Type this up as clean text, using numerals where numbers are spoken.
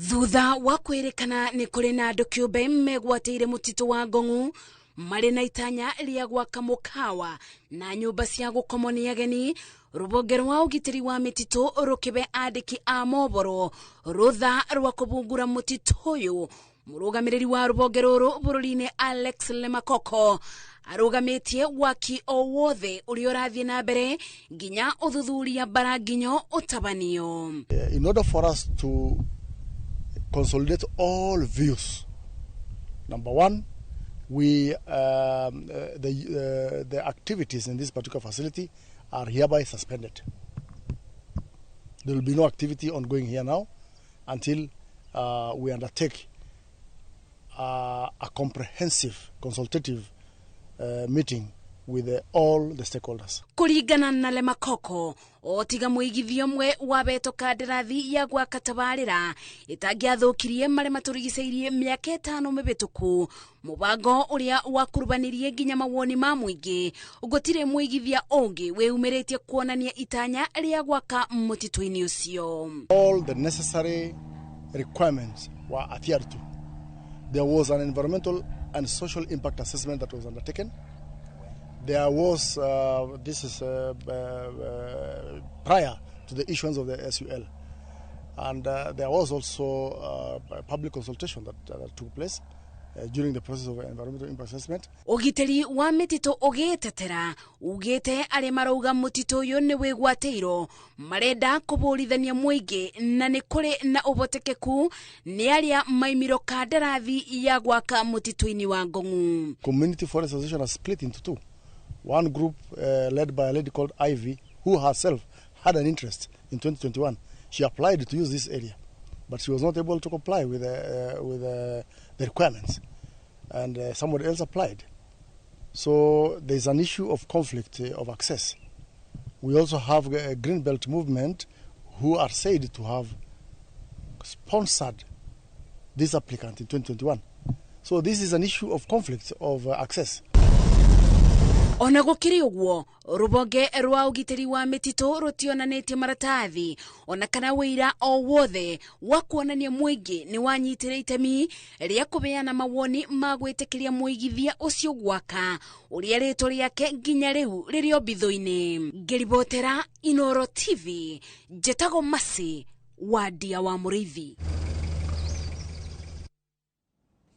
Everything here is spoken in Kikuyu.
Thutha wa kwĩrĩkana nĩ kũrĩ na andũ kĩũmbe megwatĩire mũtitũ wa Ngong'u marĩ na itanya rĩa gwaka mũkawa na nyũmba cia gũkomwo nĩ ageni, rũhonge rwa ũgitĩri wa mĩtitũ rũkĩbe andĩki a mohoro rũtha rwa kũbungura mũtitũ ũyũ. Mũrũgamĩrĩri wa rũhonge rũrũ bũrũri-inĩ Alex Lemakoko arũgamĩtie waki o wothe ũrĩa ũrathiĩ na mbere nginya ũthuthuria mbaranginyo ũtabanio. In order for us to consolidate all views, number one, we the activities in this particular facility are hereby suspended. There will be no activity ongoing here now until we undertake a comprehensive consultative meeting with all the stakeholders. Kũringana na Lemakoko, o tiga mũigithia ũmwe wabetwo kandarathi ya gwaka tabarĩra ĩtangĩathũkirie marĩa matũrigicĩirie mĩaka 5 mĩhĩtũku, mũbango ũrĩa wakurubanirie nginya mawoni ma mũingĩ, gũtirĩ mũigithia ũngĩ wĩyumĩrĩtie kuonania itanya rĩa gwaka mũtitũ-inĩ ũcio. All the necessary requirements were adhered to. There was an environmental and social impact assessment that was undertaken. There was, this is prior to the issuance of the SUL. And there was also a public consultation that took place during the process of environmental impact assessment. Ũgitĩri wa mĩtitũ ũgĩtetera ugĩte arĩa marauga mũtitũ ũyũ nĩ wĩgwatĩirwo marenda kũbũrithania mũingĩ na nĩ kũrĩ na ũhotekeku nĩ arĩa maimirwo kandarathi ya gwaka mũtitũ-inĩ wa Ngong'u. Community Forest Association has split into two. One group led by a lady called Ivy, who herself had an interest in 2021. She applied to use this area, but she was not able to comply with the requirements, and somebody else applied. So there's an issue of conflict of access. We also have a Green Belt movement who are said to have sponsored this applicant in 2021. So this is an issue of conflict of access. Ona gũkĩrĩ ũguo, rũhonge rwa ũgitĩri wa mĩtitũ rũtionanĩtie maratathi ona kana wĩira o wothe wa kuonania mũingĩ nĩ wanyitĩre itemi rĩa kũheana mawoni ma gwĩtĩkĩria mũigithia ũcio gwaka ũrĩa rĩtwa rĩake nginya rĩu rĩrĩ o mbitho-inĩ. Ngĩribotera Inooro TV, njĩtagwo Mercy Wandia wa Mũrĩithi.